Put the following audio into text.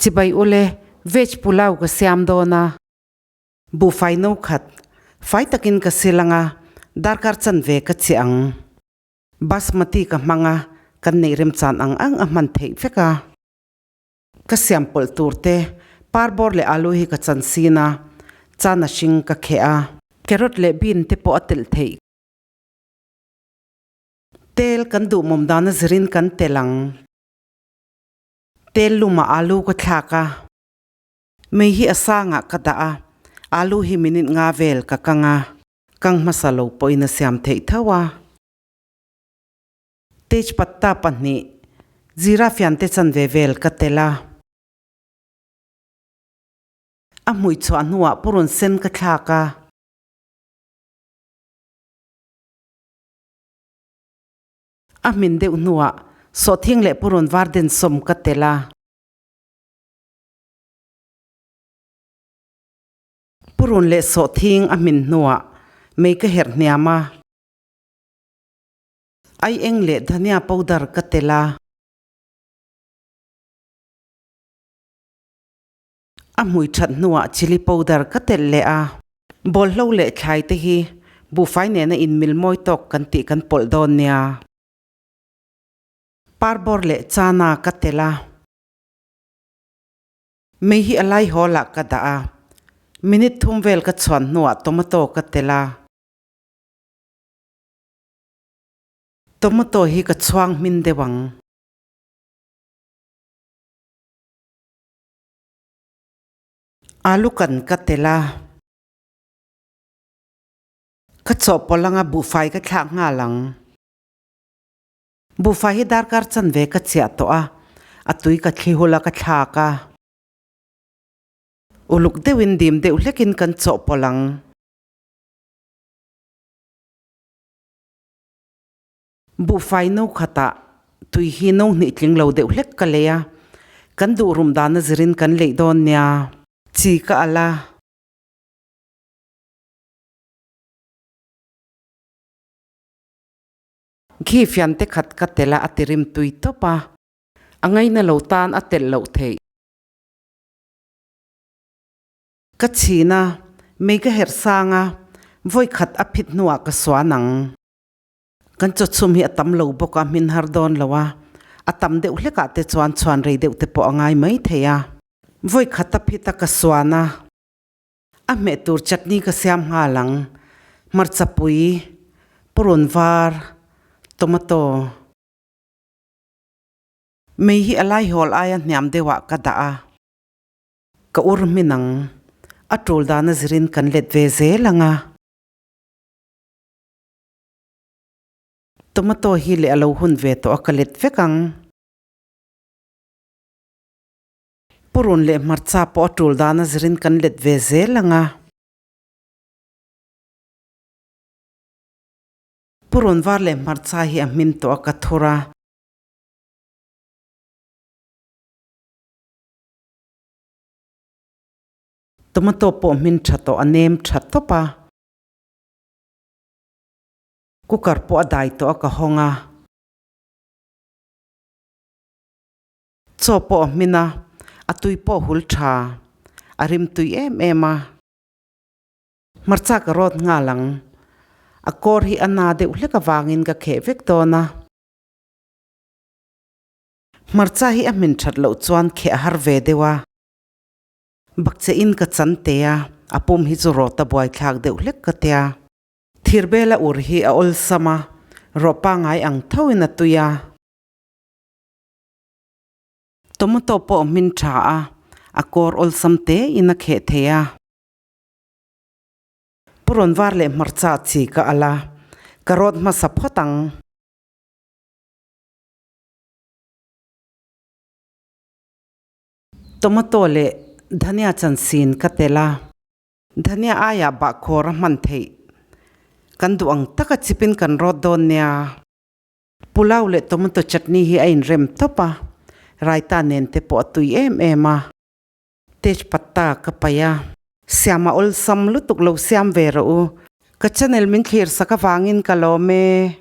Chibai ule, veg pulao ka siam dawn a. Buhfai no khat, fai takin ka sil anga, darkar chanve ka chi ang. Basmati ka hmang a, kan neih remchan ang ang a hman theih vek a. Ka siam pawlh tur te, parbawr leh alu hi ka chan sin a, chana hring ka kheh a. Carrot leh bean te pawh a telh theih. Tel kan duhmawm dana zirin kan tel ang. Tel lumah alu ka thlak a. Mei hi a sangah ka dah a, alu hi minute nga vel ka kang a. Kang hmasa lo pawhin a siam theih tho a. Tejpatta pahnih, zira fiante chanve vel ka tel a. A hmui chhuah hnuah purun sen ka thlak a. A hmin deuh hnuah sawhthing leh purun var den sawm ka tel a. Purun leh sawhthing a hmin hnuah mei ka herh hniam a. Ai eng leh dhania powder ka tel a. A hmui that hnuah chilli powder ka telh leh a. Bawlhlo leh thlai te hi buhfai nena inmil mawi tawk kan tih kan pawlh dawn nia. Parbawr leh chana ka telh a. Mei hi a lai hawl ah ka dah a. Minute thum vel ka chhuan hnuah tomato ka telh a. Tomato hi ka chhuang hmin deuh ang. Alu kan ka tel a, ka chawhpawlh anga buhfai ka thlak nghal ang. Buhfai hi darkar chanve ka chiah tawh a, a tui ka thli hul a ka thlak a. Uluk deuhin dim deuh hlekin kan chawhpawlh ang. Buhfai no khatah tui hi no hnih tling lo deuh hlek ka lei a, kan duh rum dana zirin kan leih dawn nia. Chi ka al a. Ghee fiante khat ka tel a, a ti rim tui tawp a. A ngaina lo tan a telh loh theih. Ka chhin a, mei ka herh sang a, vawi khat a phit hnuah ka suan ang. Kan chawchhum hi a tam lo bawk a, hmin har dawn lo a, a tam deuh hlekah te chuan chhuan rei deuh te pawh a ngai mai thei a. Vawi khat a phit a ka suan a, a hmeh tur chutney ka siam nghal ang, hmarcha pui, purun var, tomato. Mei hi a laihawl aia hniam deuhah ka dah a, ka ur hmin ang, a tul dana zirin kan let ve zel ang a. Tomato hi leh a lo hun ve tawh a ka let vek ang. Purun leh hmarcha pawh a tul dan a zirin kan let ve zel ang a. Purun var leh hmarcha hi a hmin tawh a ka thur a. Tomato pawh hmin tha tawh a nem tha tawp a. Cooker pawh a dai tawh a ka hawng a. Chaw pawh a hmin a, a tui pawh a hul tha, a rim tui em em a. Hmarcha ka rawt nghal ang. A kawr hi a na deuh hlek avangin ka kheh vek dawn a. Hmarcha hi a hmin that loh chuan kheh a har ve deuh a. Bakcheh in ka chan te a, a pum hi chu rawt a buaithlak deuh hlek ka tia. Thirbela ur hi a awlsam a, rawh pangngai ang thoin a tui a. Tomato pawh a hmin tha a, a kawr awlsam te in a kheh thei a. Purawn var leh hmarcha chi ka al a, ka rawt hmasa phawt ang. Tomato leh dhania chansin ka tel a. Dhania aiah bahkhawr a hman theih. Kan duh ang taka chipin kan rawt dawn nia. Pulao leh tomato chutney hi a inrem tawp a, raita nen te pawh a tui em em a. Tejpatta ka paih a. Siam a awlsam lutuk lo siam ve rawh u. Ka channel min thlir sak avangin ka lawm e.